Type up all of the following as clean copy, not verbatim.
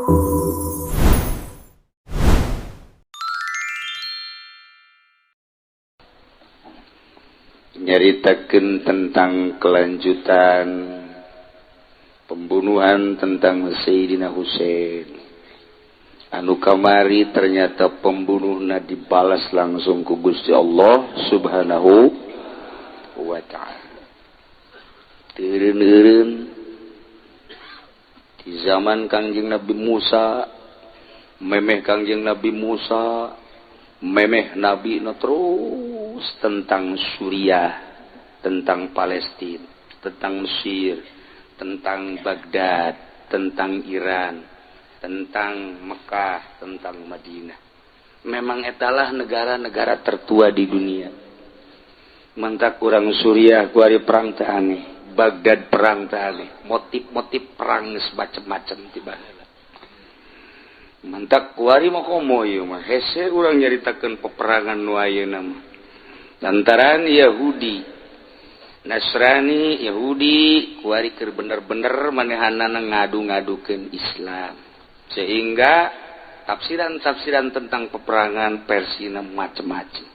Nyaritakeun tentang kelanjutan pembunuhan tentang Sayyidina Husain anu kamari. Ternyata pembunuhna dibalas langsung ku Gusti Allah Subhanahu wa Ta'ala. Teureun-eureun di zaman Kangjeng Nabi Musa, memeh Kangjeng Nabi Musa, memeh Nabi no, terus tentang Suriah, tentang Palestina, tentang Mesir, tentang Baghdad, tentang Iran, tentang Mekah, tentang Madinah. Memang etalah negara-negara tertua di dunia. Mantak kurang Suriah kuari perang teh aneh, Baghdad perang teh aneh, motif-motif perang geus macem-macem tiba. Mantak kuari mah komo ieu mah hese urang nyaritakeun peperangan nu ayeuna mah. Lantaran Yahudi, Nasrani, Yahudi kuari keur bener-bener manehanana ngadu-ngadukeun Islam. Sehingga tafsiran-tafsiran tentang peperangan versina macem-macem.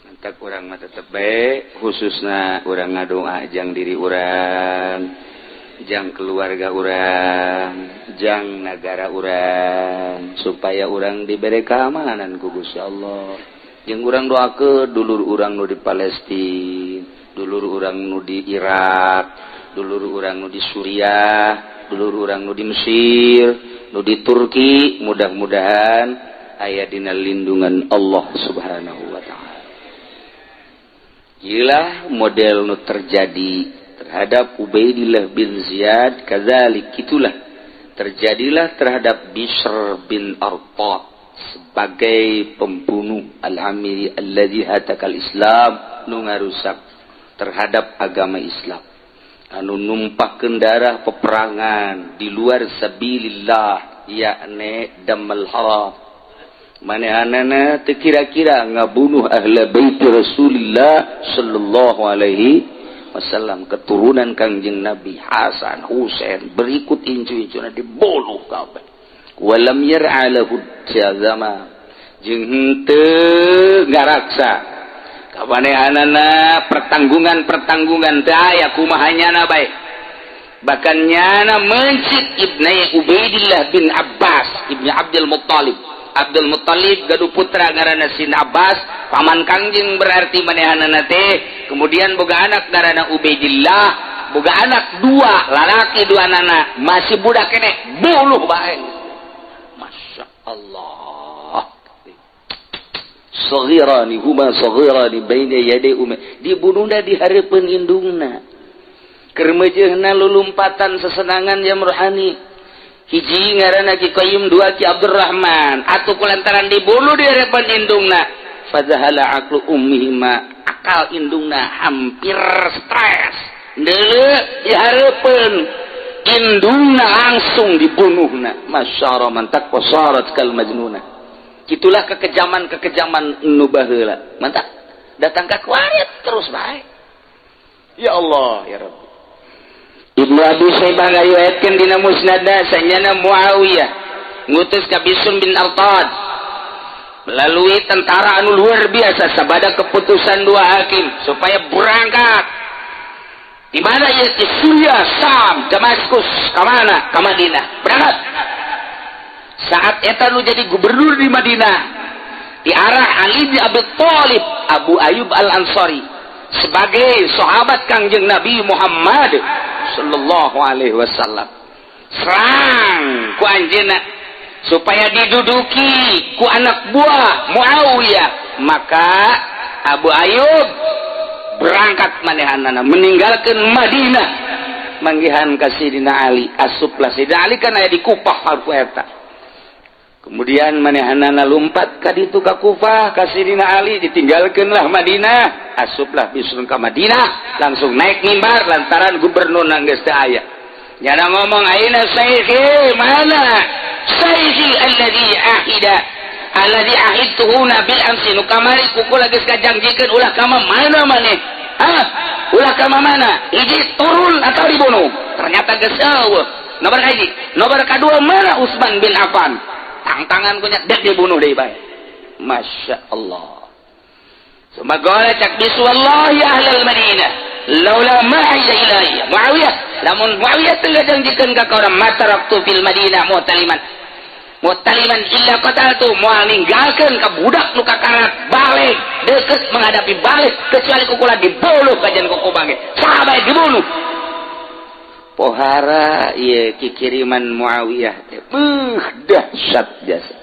Mantak urang mah tetep bae, khususna urang ngadoa jang diri urang, jang keluarga urang, jang negara urang, supaya urang diberi keamanan ku Gusti Allah. Jeung urang doakeun dulur urang nu di Palestina, dulur urang nu di Irak, dulur urang nu di Suriah, dulur urang nu di Mesir, nu di Turki, mudah-mudahan aya dina lindungan Allah Subhanahu wa Ta'ala. Gila model nu terjadi terhadap Ubaidillah bin Ziyad, kadzalik itulah terjadilah terhadap Bishr bin Arta sebagai pembunuh al-Amiri alladzi hatakal Islam, nu ngarusak terhadap agama Islam, anu numpahkeun darah peperangan di luar sabilillah, yakni damal haram. Manehanana teu kira-kira ngabunuh ahla bait Rasulillah sallallahu alaihi wasallam, keturunan Kangjeng Nabi Hasan, Husain, berikut incu-incuna dibunuh kabeh. Walam yar'a lahu zaman, jeung henteu ngaraksa kamanehanana pertanggungan-pertanggungan teu aya, kumaha nyana bae. Bahkan nyana mencit Ibnai Ubaidillah bin Abbas Ibni Abdul Muttalib. Abdul Muttalib gaduh putra ngaranna Sin Abbas, paman Kangjeng berarti manehanana teh. Kemudian boga anak ngaranna Ubaidillah, boga anak dua lalaki, dua nana masih budak kene, bunuh bae. Masya Allah, saghirani huma saghirani baina yaday ummi, dibunuhna di hareupeun indungna. Keur meujeuhna lulumpatan sesenangan jam rohani, hiji ngaranna Ki Qayyim, dua Ki Abdurrahman. Atuh kulantaran dibunuh di harapan indungna, fadzahala aqlu ummihima, akal indungna hampir stres. Deuleu di hareupeun indungna langsung dibunuhna. Masyara mantak wasarat kal majnuna. Itulah kekejaman-kekejaman nu baheula. Mantap datang ka kuarit terus bae. Ya Allah, ya Rabbi. Ibnu Abi Syaibah ngariwayatkeun dina Musnadna, sanyana Muawiyah ngutus ka Bisr bin Artad melalui tentara anu luar biasa sabada keputusan dua hakim supaya berangkat di mana ya, di Suriah, Sam, Damaskus, ke mana? Ke Madinah. Berangkat saat eta nu jadi gubernur di Madinah di arah Ali bin Abi Thalib, Abu Ayyub Al Ansari, sebagai sahabat Kangjeng Nabi Muhammad sallallahu alaihi wasallam. Serang ku anjeunna supaya diduduki ku anak buah Muawiyah. Maka Abu Ayyub berangkat manehanana meninggalkan Madinah, manggihan ka Sidina Ali. Asuplah Sidina Ali, kan aya di Kufah ku eta. Kemudian manehanana lumpat ka ditu ka Kufah ka Sidina Ali, ditinggalkeunlah Madinah. Asuplah Bisr ka Madinah, langsung naik mimbar lantaran gubernur geus teu aya. Nyana ngomong, "Aina saykhi? Mana saykhi alladhi ahida, alladhi ahidtuhuna bil amsi? Nu kamari ku kula geus kajangjikeun ulah ka mana maneh? Hah, ulah ka mana? Hiji turun atau dibunuh." Ternyata geus eueuh. Nomor hiji, nomor kedua mana Utsman bin Affan? Tangtangan punya dek dibunuh deui bae. Masya Allah. Summa cak bisu wallahi ahlal Madinah laula ma ilayya Muawiyah, lamun Muawiyah teu ngajanjikeun ka urang mataraktu fil Madinah mu'taliman mu'taliman illa qataltu, moal ninggalkeun ka budak nu kakarat balik deket menghadapi balik kecuali kukula dibunuh kajian kuku bangke saha bae dibunuh. Pohara ieu kikiriman Muawiyah teh beuh dahsyat jasa.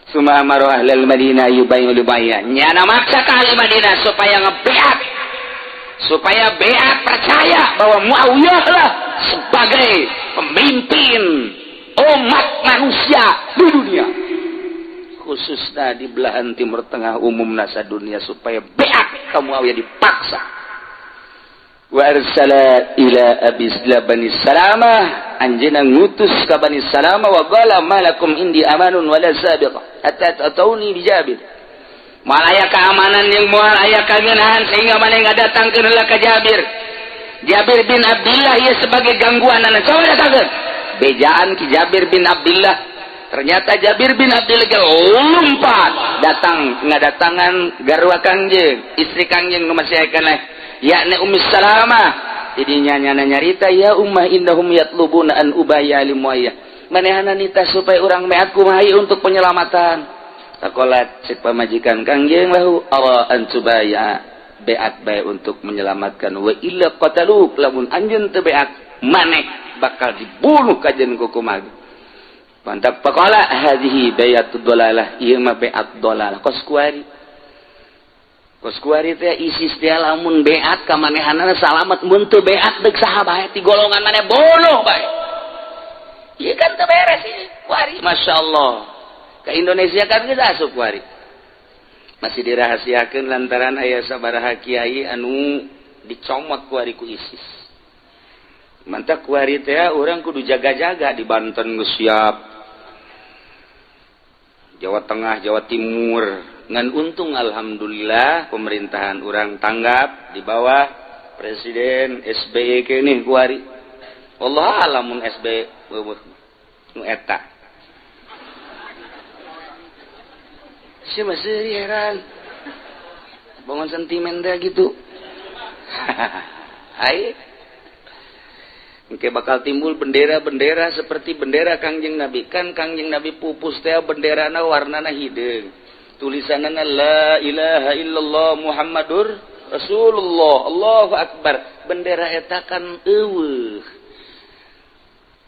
Summa amara ahlal Madinah yubayyu libaya, nyana maksa ka ahli Madinah supaya ngebeat, supaya beat percaya bahwa Muawiyah lah sebagai pemimpin umat manusia di dunia, khususnya di belahan Timur Tengah, umum nasa dunia, supaya beat ka Muawiyah dipaksa. Wa arsala ila abi Bani Salamah, anjeunna ngutus ka Bani Salamah, wa qala malakum indi amanun wala sabiqah hatta tatuni bi Jabir. Moal aya keamanan yang moal aya kagenahan sehingga maneh ngadatangkeun heula ka Jabir, Jabir bin Abdullah ieu sebagai gangguan anak. Coba datangkeun bejaan ki Jabir bin Abdullah. Ternyata Jabir bin Abdullah ge lompat datang ngadatangan garwa Kangjeng, istri Kangjeng nu masih aya keneh, yakni Ummi Salamah. Tidinya nyana nyarita, ya ummah, innahum yatlubuna an ubaya li Muawiyah, manehana nita supaya urang meat kumaha untuk penyelamatan. Sakolat cek pamajikan Kangjeng, lahu ara an tubaya, beat bae untuk menyelamatkan, wa illa qataluk, lamun anjeun teu beat maneh bakal dibunuh kajen ku kumaha. Mantap, faqala hadhihi bayatud dalalah, ieu mah beat dalalah kos kuari. Kos kuari teh ISIS teh lamun beat ka manehanana salamet, mun teu beat deuk saha bae ti golongan maneh bunuh bae. Ieu kan teu beres ieu kuari. Masya Allah. Ke Indonesia kan geus asup kuari. Masih dirahasiakeun lantaran aya sabaraha kiai anu dicomot kuari ku ISIS. Mantap, kuari teh urang kudu jaga-jaga. Di Banten geus siap, Jawa Tengah, Jawa Timur. Ngan untung alhamdulillah pemerintahan urang tanggap di bawah Presiden SBY kene kuari. Allah lamun SBY nu eta. Si masih heran. Bangun sentimen teh gitu. Hai. Oke, bakal timbul bendera-bendera seperti bendera Kangjeng Nabi. Kan Kangjeng Nabi pupus teh benderana warnana hideung. Tulisanana la ilaha illallah Muhammadur Rasulullah. Allahu akbar. Bendera eta kan eueuh.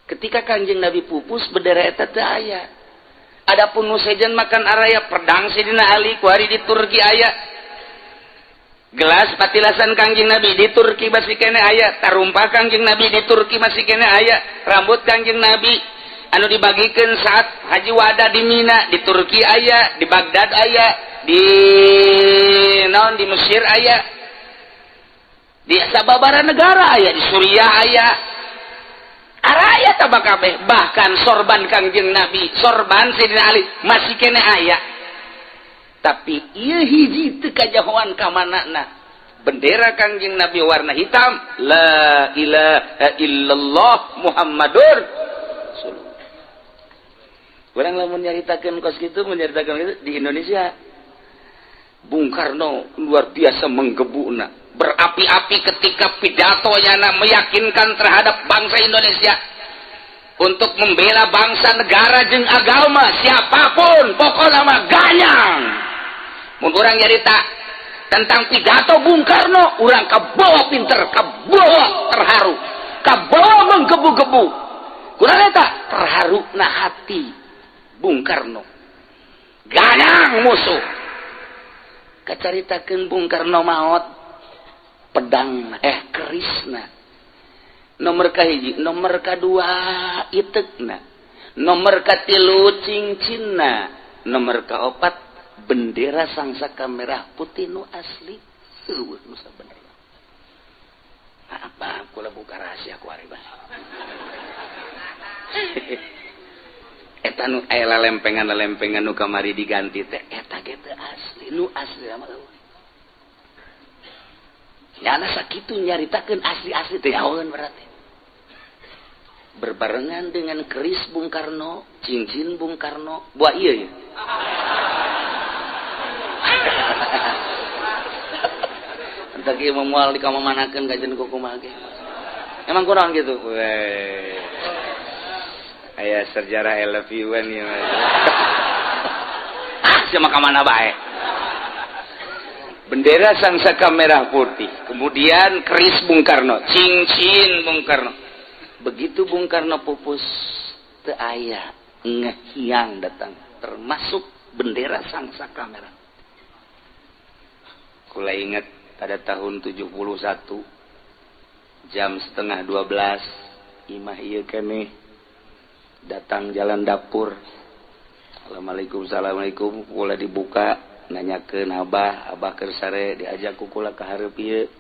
Ketika Kangjeng Nabi pupus bendera eta teu aya. Adapun nu sejen makan araya pedang Sidina Ali kuari di Turki aya. Gelas patilasan Kangjeng Nabi di Turki masih kene aya, tarumpa Kangjeng Nabi di Turki masih kene aya, rambut Kangjeng Nabi anu dibagikan saat haji wada di Mina di Turki aya, di Baghdad aya, di naon di Mesir aya, di sababara negara aya, di Suriah aya. Araya tabakabeh, bahkan sorban Kangjeng Nabi, sorban Sidina Ali masih kene aya. Tapi ieu hiji teu kajahoan ka manana. Bendera Kangjeng Nabi warna hitam, la ilaha illallah Muhammadur Rasulullah. Urang lamun nyaritakeun kos kitu, menyaritakeun kitu di Indonesia. Bung Karno luar biasa menggebukna, berapi-api ketika pidatonya meyakinkan terhadap bangsa Indonesia untuk membela bangsa, negara jeung agama siapapun, pokoknya mah ganyang. Mun urang nyarita tentang pidato Bung Karno, urang kabawa pinter, kabawa terharu, kabawa menggebu-gebu. Kurang eta terharu na hati Bung Karno ganyang musuh. Kacaritakeun Bung Karno maot, pedang kerisna nomor kahiji, nomor kadua itekna, nomor katilu cincinna, nomor kaopat bendera sangsaka merah putih nu asli eueuh. Nu sabenerna apa kula buka rahasia ku ari bae. Eta nu aya lempengan-lempengan nu kamari diganti teh eta ge teu asli, nu asli mah eueuh. Nyana sakitu nyaritakeun asli-asli teh nyahoeun berarti. Berbarengan dengan keris Bung Karno, cincin Bung Karno, buah iya ya. Entar kieu moal dikamamanakeun kajen kumaha ge. Emang kurang gitu. Weh. Aya sejarah LV-an ieu mah. Ah, sia mah ka mana bae. Bendera sang saka merah putih, kemudian keris Bung Karno, cincin Bung Karno. Begitu Bung Karno pupus, teu aya ngehiang datang, termasuk bendera sang saka merah. Kula ingat pada tahun 71 jam 11:30 imah ieu keneh datang jalan dapur. Assalamualaikum, assalamualaikum, kula dibuka nanyakeun abah, abah keur sare diajak ku kula ka hareup ieu.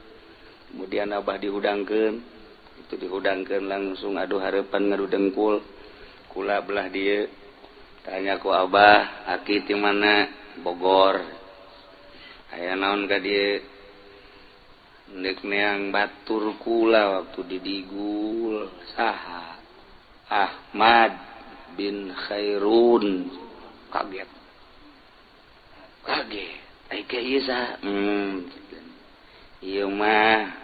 Kemudian abah dihudangkeun. Itu dihudangkeun langsung aduh hareupan ngadu dengkul. Kula belah dieu. Tanya ku abah, aki ti mana? Bogor. Aya naon ka dieu? Ndek neang batur kula waktu didigul. Saha? Ahmad bin Khairun. Kaget. Kaget. Ai ka ieu saha? Ieu mah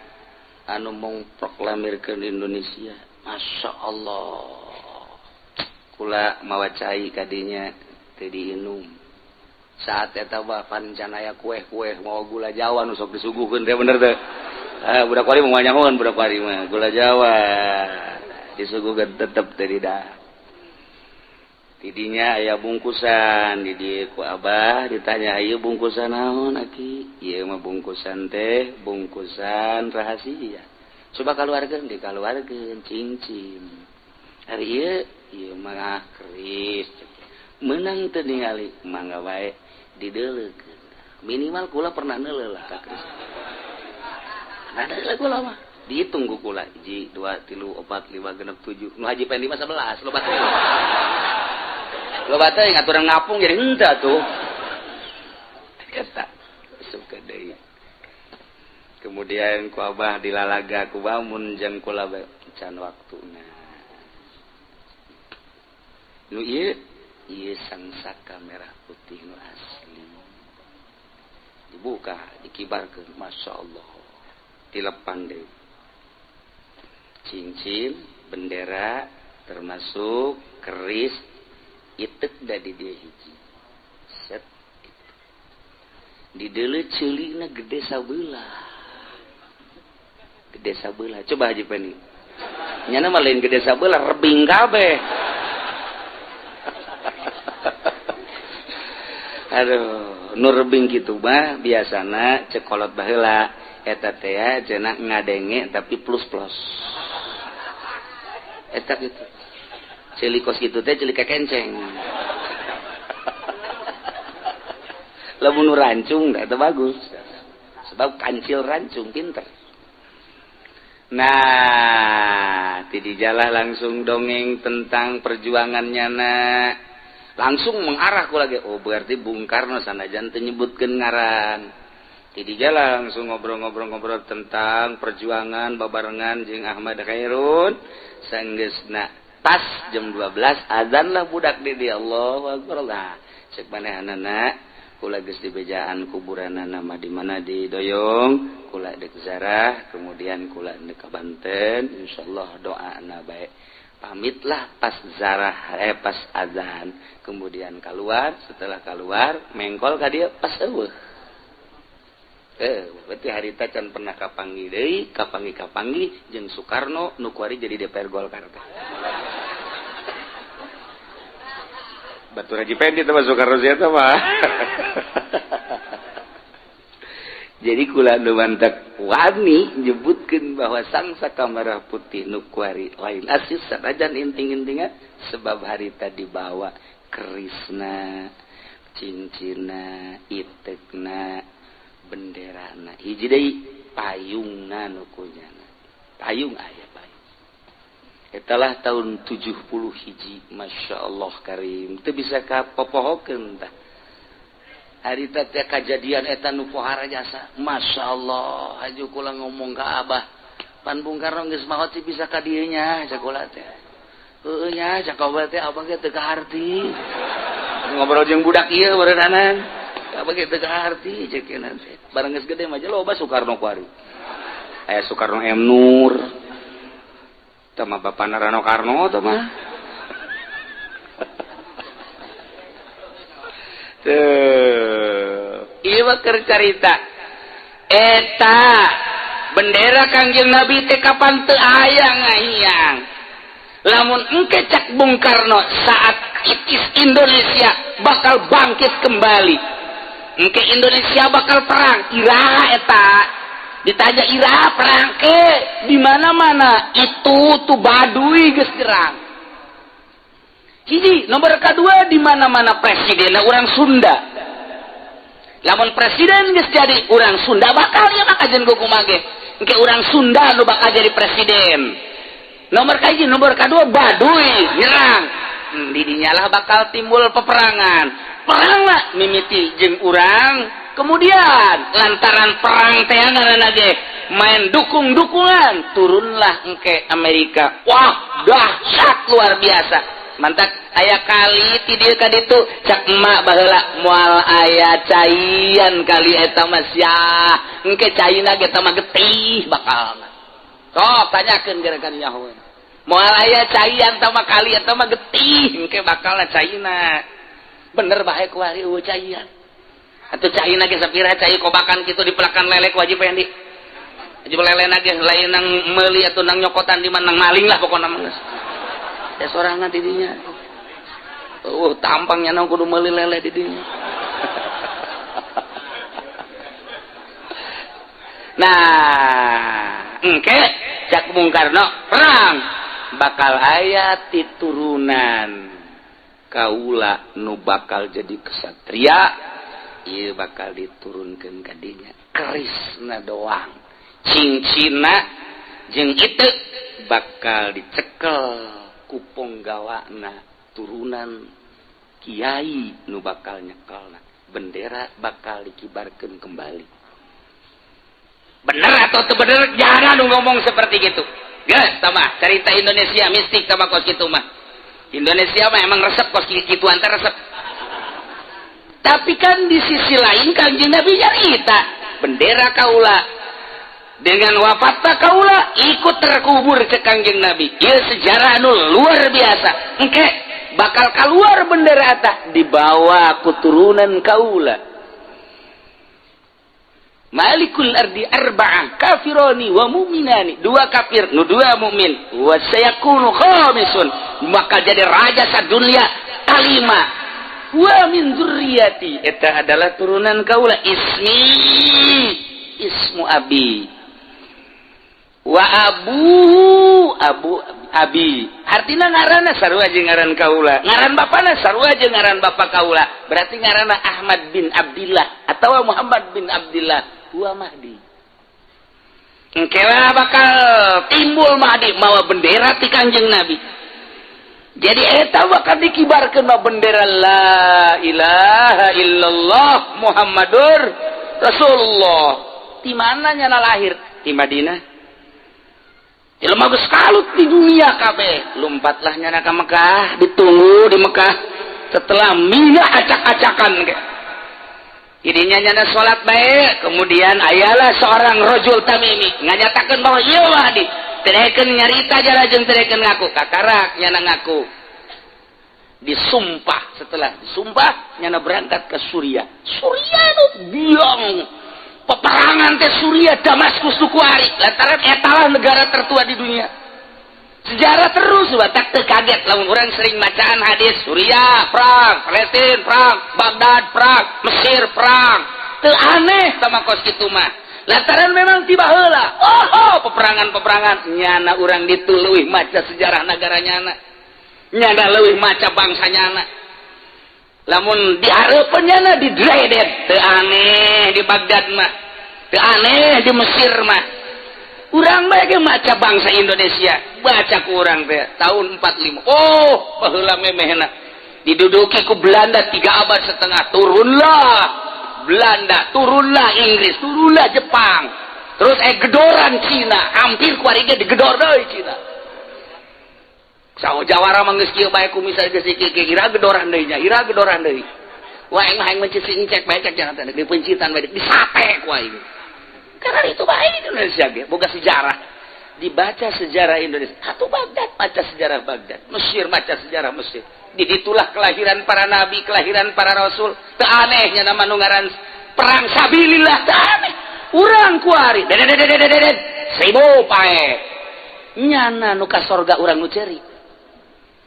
anu mengproklamirkeun Indonesia. Masya Allah. Kula mawa cai kadinya teu diinum. Saat eta bah can aya kueh-kueh mawa gula Jawa nu sok disuguhkeun teh bener teh. Ah budak wari moal nyahoan budak wari mah gula Jawa disuguhkeun tetep teu didahar. Tidinya aya bungkusan di dieu ku abah ditanya ieu bungkusan naon aki? Ieu mah bungkusan teh bungkusan rahasia. Coba kaluarkeun dikaluarkeun cincin. Ari ieu ieu mah keris. Meunang teu ningali mangga wae dideuleukeun. Minimal kula pernah neuleuh lah ka keris. Nah deuleuh kula mah dihitung ku kula 1 2 3 4 5 6 7 nu haji Pendi mah 11 loba teuing. Loba teuing aturan ngapung jadi henteu atuh. Eta suka deui. Kemudian ku abah dilalaga ku bamun jeung kula can waktuna. Nu ieu ieu sang saka merah putih nu asli. Dibuka, dikibarkeun, Masya Allah. Dilepan deui. Cincin, bendera, termasuk keris itek da di dieu hiji. Set. Di deuleu ceulina gede sabelah. Gede sabelah. Coba Haji Pendi. Nyana mah lain gede sabelah, rebing kabeh. Aduh, nu rebing kitu mah biasana cekolot baheula eta teh cenah ngadenge tapi plus-plus. Eta kitu. Ceuli kos kitu teh ceuli kekenceng. Lamun nu rancung eta bagus. Sebab kancil rancung pinter. Nah, ti dijalah langsung dongeng tentang perjuangannya na. Langsung mengarah ku lagi. Oh, berarti Bung Karno sanajan teu nyebutkeun ngaran. Ti dijalah langsung ngobrol-ngobrol-ngobrol tentang perjuangan babarengan jeung Ahmad Khairun. Sanggeusna pas jam 12 azan lah budak di dia. Allahu akbar lah. Cek manehanana kula geus dibejaan kuburanana mah di mana di Doyong, kula deuk zarah, kemudian kula deuk ka Banten, insyaallah doana bae. Pamitlah pas zarah pas azan, kemudian keluar, setelah keluar mengkol ka dieu pas eueuh. Berarti harita can pernah kapanggih deui, kapanggih-kapanggih jeung Soekarno nu kuari jadi DPR Golkar teh. Batur Haji Pendi teh Soekarno sia teh mah. Jadi kula nu mantak wani nyebutkeun bahwa sang saka merah putih nu kuari lain asis sanajan inting-intingan sebab harita dibawa kerisna, cincinna, itekna, benderana, hiji deui payungna nu kunyana. Payung aya payung. Etalah tahun 71, Masya Allah karim. Teu bisa kapopohokeun tah. Harita teh kajadian eta nu pohara jasa. Masya Allah, haju kula ngomong ka abah. Pan Bung Karno geus maot sih bisa ka dieu nya sakola teh. Heueuh nya cak teh abah ge teu kaharti. Ngobrol jeung budak ieu barenanan. Abah ge teu kaharti cek teh. Barang geus gede mah loba Soekarno kuari. Aya Soekarno M Nur. Tah mah bapana Rano Karno tah mah. Tuh. Ieu mah keur carita. Eta bendera Kangjeng Nabi teh kapan teu aya ngahiyang. Lamun engke cak Bung Karno saat itis Indonesia bakal bangkit kembali. Engke Indonesia bakal perang. Iraha eta? Ditanya iraha perang ke? Di mana-mana itu tuh Baduy geus nyerang. Hiji, nomor kedua di mana-mana presidenna urang Sunda. Lamun presiden geus jadi urang Sunda bakal ya maka jeung kumaha ge. Engke urang Sunda nu bakal jadi presiden. Nomor kahiji, nomor kedua Baduy nyerang. Didinya lah bakal timbul peperangan. Perang lah mimiti jeung urang, kemudian lantaran perang teh ngaranna ge main dukung-dukungan, turunlah engke Amerika. Wah, dahsyat luar biasa. Mantak aya kali ti dieu ka ditu cak emak baheula moal aya caian kali eta mah sia. Engke caina ge mah getih bakal. Sok tanyakeun gerakan nyaho. Moal aya caian tama kali eta mah getih engke bakal caina. Bener bae kuari eueuh caian. Atuh caina ge sapira cai kobakan kitu dipelakan lelek wajib Fendi. Wajib lelena ge lain nang meuli atuh nang nyokotan di mana nang maling lah pokona mah geus. Ya sorangan di dinya. Tampangnya nang kudu meuli lele di dinya. Nah, engke cak Bung Karno perang bakal aya titurunan kaula nu bakal jadi kesatria, ieu bakal diturunkeun ka dinya kerisna doang. Cincina jeung itu bakal dicekel ku ponggawana turunan kiai nu bakal nyekelna, bendera bakal dikibarkeun kembali. Bener atau teu bener jangan nu ngomong seperti gitu. Geus tah cerita Indonesia mistik tah kos kitu mah. Indonesia mah emang resep kos kituan teh resep. Tapi kan di sisi lain Kangjeng Nabi nyarita bendera kaula dengan wafatna kaula ikut terkubur ke Kangjeng Nabi. Ieu sejarah anu luar biasa. Engke bakal keluar bendera eta dibawa ku turunan kaula. Malikul ardi arba'ah kafironi wa mu'minani, dua kafir nu dua mukmin, wa sayakunu khamisun, maka jadi raja sadunia kalima wa min dzurriyyati, eta adalah turunan kaula, ismi ismu abi wa abu abu abi, artina ngaranna sarua jeung ngaran kaula, ngaran bapana sarua jeung ngaran bapa kaula, berarti ngaranna Ahmad bin Abdillah atawa Muhammad bin Abdillah wa Mahdi. Engkelah bakal timbul Mahdi mawa bendera ti Kangjeng Nabi. Jadi eta bakal dikibarkeun ma bendera la ilaha illallah Muhammadur Rasulullah. Di mana nyana lahir? Di Madinah. Jelema geus kalut di dunia kabeh, lompatlah nyana ka Mekah, ditunggu di Mekah setelah minyak acak-acakan ge. Idinya nyana salat baik, kemudian ayalah seorang rajul tamimi nganyatakeun bahwa ieu Mahdi. Tereken nyarita jara jeung tereken ngaku, kakarak nyana ngaku. Disumpah, setelah disumpah nyana berangkat ke Suriah. Suriah nu biang peperangan teh Suriah Damaskus nu kuari lantaran eta lah negara tertua di dunia. Sejarah terus batak teu kaget lamun urang sering macaan hadis Suriah perang, Palestina perang, Baghdad perang, Mesir perang. Teu aneh sama kos kitu mah. Lantaran memang tiba heula. Oh, peperangan-peperangan nyana urang ditu leuwih maca sejarah negara nyana. Nyana leuwih maca bangsa nyana. Lamun dihareupeun nyana di dredet teu aneh di Baghdad mah. Teu aneh di Mesir mah. Urang bae ge maca bangsa Indonesia, baca ku urang teh tahun 45. Oh, baheula memehna diduduki ku Belanda 3 abad setengah, turunlah Belanda, turunlah Inggris, turunlah Jepang. Terus gedoran Cina, hampir kuari ge digedor deui Cina. Sawo jawara mah geus kieu bae kumisal geus kieu ira gedoran deui nya, ira gedoran deui. Wah aing mah hayang mencit cek bae cek jangan di pencitan bae disate ku aing. Karena itu bae di Indonesia ge boga sejarah. Dibaca sejarah Indonesia, atuh Baghdad baca sejarah Baghdad, Mesir baca sejarah Mesir. Di itulah kelahiran para nabi, kelahiran para rasul. Teu anehnya nama nu ngaran perang sabilillah teu aneh. Urang kuari dedet seribu pae. Nyana nu ka sorga urang nu ceurik.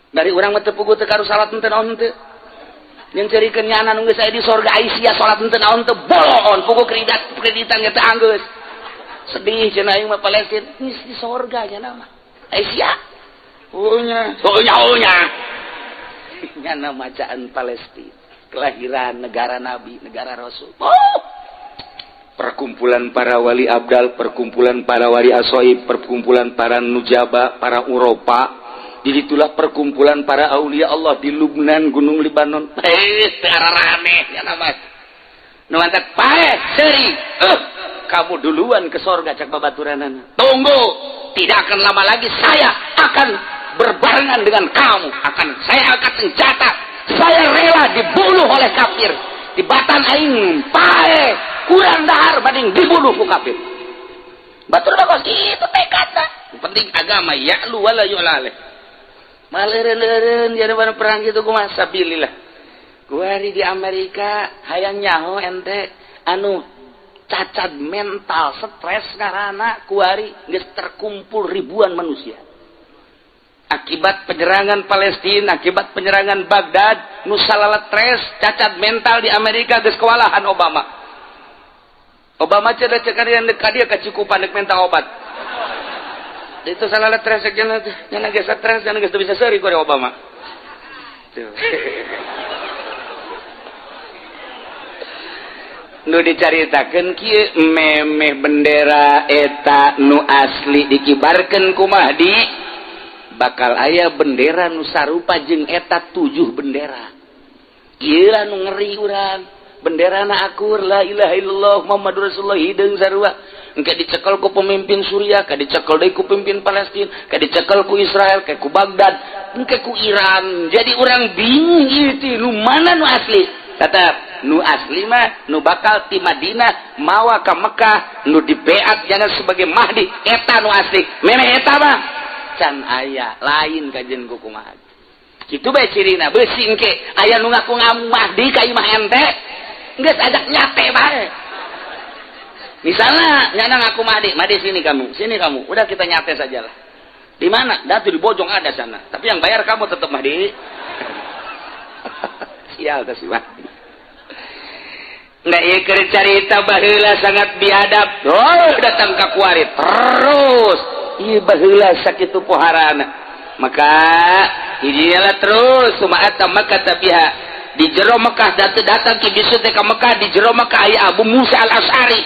Dari urang mah teu puguh teu karu salat henteu naon henteu. Yang cerikeun nyana nu geus aya di sorga Aisyah salat henteu naon teu boloon puguh kreditan kreditan ge teu anggeus. Sedih cenah aing mah Palestina geus di sorga nya mah. Aisyah. Oh nya, oh nya, oh nya. Nyana macaan Palestina, kelahiran negara nabi, negara rasul. Oh. Perkumpulan para wali abdal, perkumpulan para wali asoib, perkumpulan para nujaba, para Eropa. Jadi itulah perkumpulan para aulia Allah di Lubnan, Gunung Libanon. Eh, rame ya nama. Nu mantak paeh seuri. Kamu duluan ke sorga cak babaturanana. Tunggu, tidak akan lama lagi saya akan berbarengan dengan kamu. Akan saya angkat senjata. Saya rela dibunuh oleh kafir. Di batan aing paeh kurang dahar banding dibunuh ku kafir. Batur bagus itu tekadna. Penting agama ya'lu wala yu'la alaih. Maleureun-leureun jadi mana perang gitu kumaha sabilillah. Kuari di Amerika hayang nyaho ente anu cacat mental stres karena kuari geus terkumpul ribuan manusia. Akibat penyerangan Palestina, akibat penyerangan Baghdad, nu stres cacat mental di Amerika geus kewalahan Obama. Obama cenah cek dia dekat dia kacukupan dek minta obat. Itu salah stres cenah nya geus stres cenah geus bisa seuri ku Obama. Tuh. Nu dicaritakeun kieu memeh bendera eta nu asli dikibarkeun ku Mahdi bakal aya bendera nu sarupa jeung eta 7 bendera. Ieu lah nu ngeri urang. Benderana akur la ilaha illallah Muhammadur Rasulullah hideung sarua. Engke dicekel ku pemimpin Suriah, ka dicekel deui ku pemimpin Palestina, ka dicekel ku Israel, ka ku Baghdad, engke ku Iran. Jadi urang bingung ieu teh nu mana nu asli. Tetap nu asli mah nu bakal ti Madinah mawa ka Mekah nu dibeat jana sebagai Mahdi eta nu asli. Memeh eta mah can aya lain kajian ku kumaha. Kitu bae cirina beusi engke aya nu ngaku Mahdi ka imah ente geus ajak nyate bae. Misalnya nyana ngaku Mahdi, Mahdi sini kamu, udah kita nyate sajalah. Di mana? Datu di Bojong ada sana. Tapi yang bayar kamu tetap Mahdi. Sial teh si Mahdi. Nggak ieu keur carita baheula sangat biadab. Oh, datang ka kuari terus. Ieu baheula sakitu poharana. Maka hijinalah terus sumaata Makkah tabiha. Di jero Mekah datang ki bisu teh ka Mekah di jero Mekah aya Abu Musa Al-Asy'ari.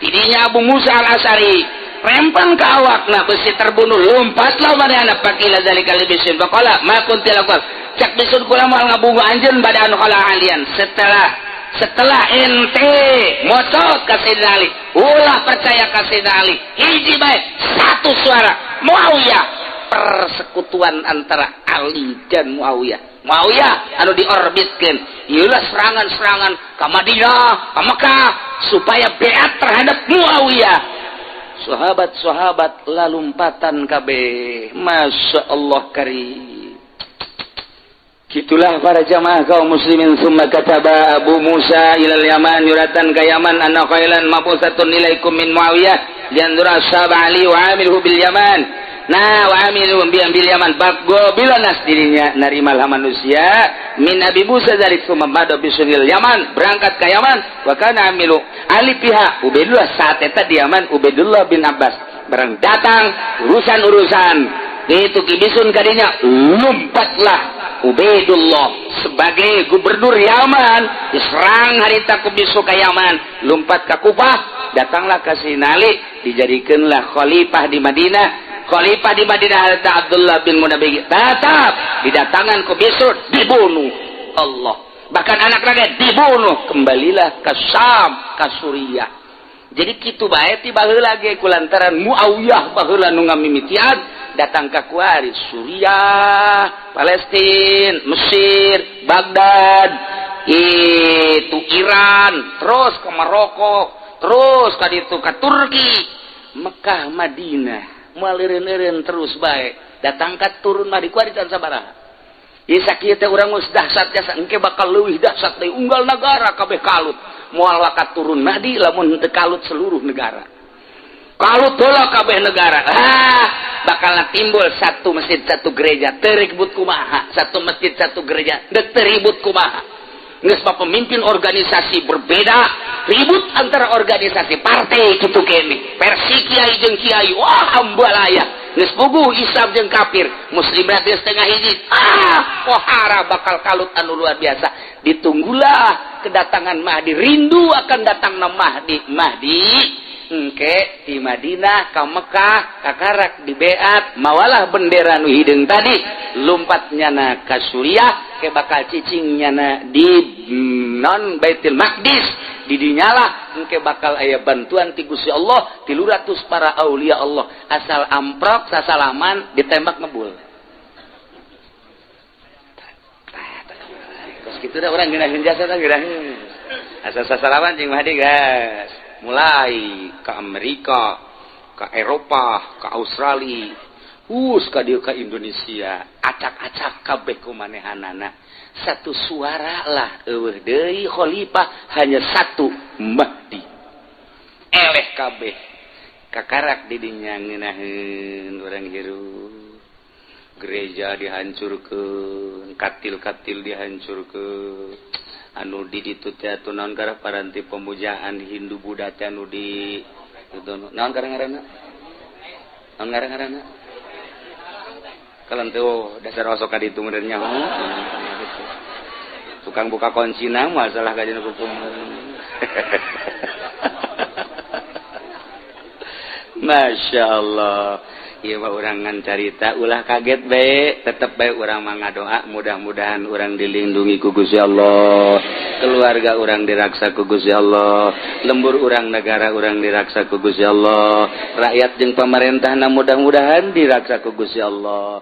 Tidinya Abu Musa Al-Asy'ari rempang ke awakna besi terbunuh lompatlah manehna pakila zalika li bisun faqala ma kunti lakukan cak bisun kula moal ngabungu anjeun bada anu kala alian setelah ente mocot ka Sayyidina Ali ulah percaya ka Sayyidina Ali hiji bae satu suara Muawiyah persekutuan antara Ali dan Muawiyah. Muawiyah anu diorbitkeun ieulah serangan-serangan ka Madinah ka Mekah supaya beat terhadap Muawiyah. Sahabat-sahabat lalumpatan kabeh Masya Allah karim. Gitulah para jamaah kaum muslimin. Summa kataba Abu Musa ilal Yaman yuratan ka Yaman anna khailan mabusatun ilaikum min Muawiyah liandura ashab Ali wa amilhu bil Yaman. Nah wa amilu bil Yaman bago bila nas dirinya narimalah manusia min Abi Musa zalik summa madu bisunil Yaman berangkat ke Yaman wa kana amilu Ali pihak Ubaidullah saat eta di Yaman Ubaidullah bin Abbas barang datang urusan-urusan itu kibisun kadinya lompatlah Ubaidullah sebagai gubernur Yaman diserang harita ku bisu ke Yaman lompat ke Kufah datanglah ke Sinali dijadikanlah khalifah di Madinah. Khalifah di Madinah harita Abdullah bin Munabbih tetap didatangan ku bisu dibunuh Allah bahkan anak lagi dibunuh kembalilah ke Syam ke Suriah. Jadi kitu bae ti baheula ge kulantaran Muawiyah baheula nu ngamimitian Datang ka kuari Suriah, Palestina, Mesir, Baghdad, itu Iran, terus ke Maroko, terus ka ditu ka Turki, Mekah, Madinah, moal eureun-eureun terus bae. Datang ka turun mah di kuari can sabaraha. Ieu sakieu teh urang geus dahsyat jasa, engke bakal leuwih dahsyat deui, unggal nagara kabeh kalut. Moal wakat turun Mahdi lamun teu kalut seluruh negara. Kalut heula kabeh negara. Ah, bakal timbul satu masjid satu gereja, teu ribut kumaha, satu masjid satu gereja, teu ribut kumaha. Geus mah pemimpin organisasi berbeda, ribut antara organisasi partai kitu kene. Versi kiai jeung kiai, wah ambalaya. Geus puguh Islam jeung kafir, muslim berarti setengah hiji. Ah, pohara bakal kalut anu luar biasa. Ditunggulah kedatangan Mahdi, rindu akan datangna Mahdi. Mahdi engke di Madinah ka Mekah kakarak di beat mawalah bendera nu hideung tadi, lumpat nyana ka Suriah, ke bakal cicing nyana di non Baitul Maqdis. Didinyalah engke bakal aya bantuan ti Gusti Allah, 300 para aulia Allah, asal amprok sasalaman ditembak ngebul. Terus kitu dah urang ngeunaheun jasa tah, ngeunaheun asal sasalaman jeung Mahdi, gas mulai ke Amerika, ke Eropa, ke Australia, us ka dieu ka Indonesia, acak-acak kabeh ku manehanana. Satu suara lah, eueuh deui khalifah, hanya satu Mahdi. Eleh kabeh. Kakarak didinya ngeunaheun urang hirup. Gereja dihancurkeun, katil-katil dihancurkeun. Anu di ditu teh atuh naon garah paranti pemujaan Hindu Buddha teh anu di itu naon garah ngaranna? Naon garah ngaranna? Kalau teh oh, dasar osok ka ditu meureun nya. Tukang buka kuncina masalah kajian hukum. Masya Allah. Ieu mah urang ngan carita, ulah kaget bae, tetep bae urang mah ngadoa mudah-mudahan urang dilindungi ku Gusti Allah, keluarga urang diraksa ku Gusti Allah, lembur urang negara urang diraksa ku Gusti Allah, rakyat jeung pamarentahna mudah-mudahan diraksa ku Gusti Allah.